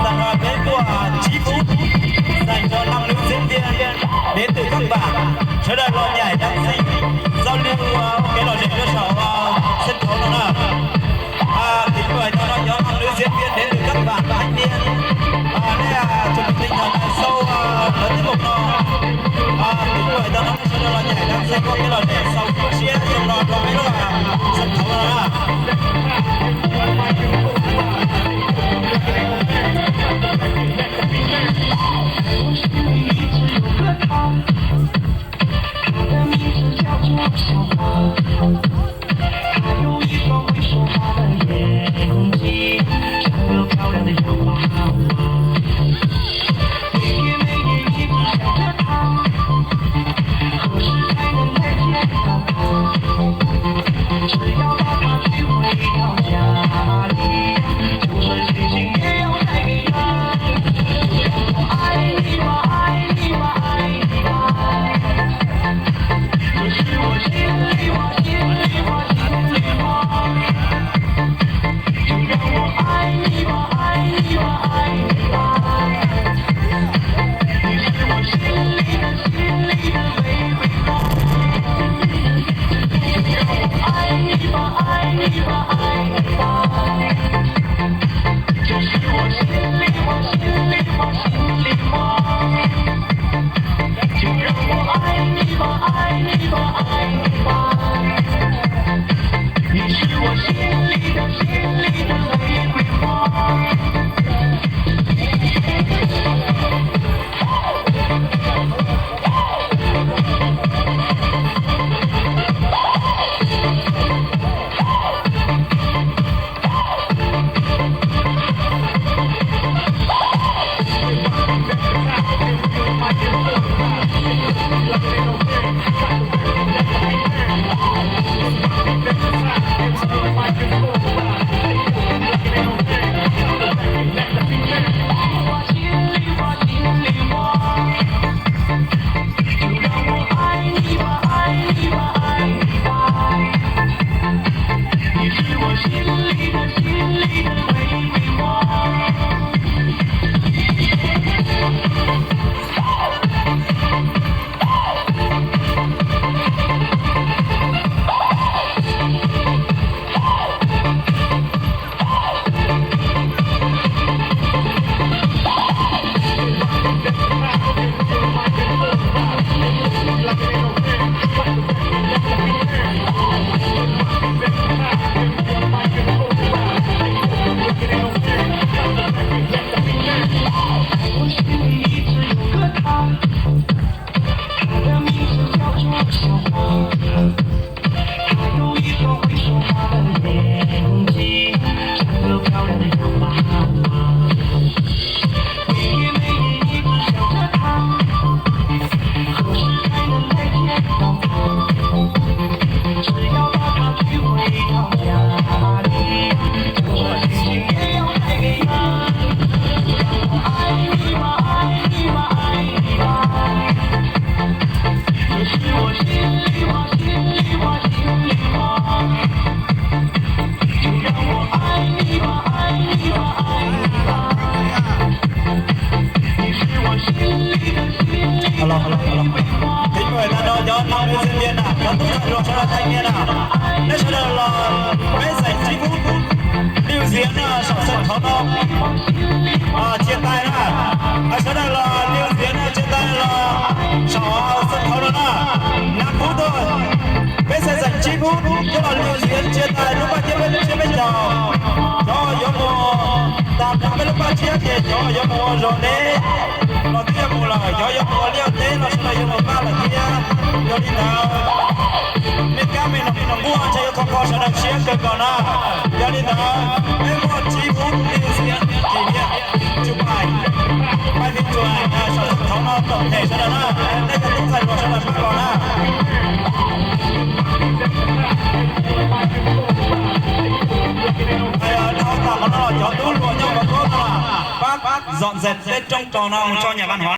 Tặng, à, bé Cua, à, Trí Phú dành cho năm nữ diễn viên đến từ các bản, sawv daws los nhảy đăng xinh, giao lưu, à, cái lò rèn cho sau, à, sân khấu nào nào. À, kính mời cho nó nhóm năm nữ diễn viên đến từ các bản thanh niên. À, đây là chuẩn bị tinh thần sau, à, lượt tiết mục nào. À, kính mời cho nó sân khấu là nhảy đăng xinh qua cái lò rèn sau chia trong đó có mấy lô hàng sân khấu nào nào. Alo, alo, alo. Kính mời ta đo nhóm nam nữ diễn viên nào, có túc dạy luật cho thanh niên nào. Neb sawv daws los, peb dành chín phút lưu diễn, ờ, sau sân khấu no. Ờ, chia tay na. Ờ, sawv daws los lưu diễn, ờ, chia tay los sau sân khấu no na. Năm phút thôi. Peb sẽ dành chín phút cho los lưu diễn chia tay lub paj tsiab peb caug. Cov yuav mus tas peb lub paj tsiab ces cov yuav mus ua zos deb los twb yuav mus lawm, cov yuav mus ua liaj ua teb los sawv daws yuav mus pab lawm thiab. Yog li ntawd, nej kab me noog me noog nquaj ntshe yuav kho kho sawv daws siab kawg nkaus na. Yog li ntawd, peb muaj tsib phút li xiab kis liaj tsuj pais, pais li tsuas saum thov no tom them sawv daws na, nej cov tub ntxhais hluas sawv daws pab los na. Dhau tas qhov no los cov tub hluas nyob qhov koj no pab dọn dẹp tej rooj tos no mus tso nyam vas hov.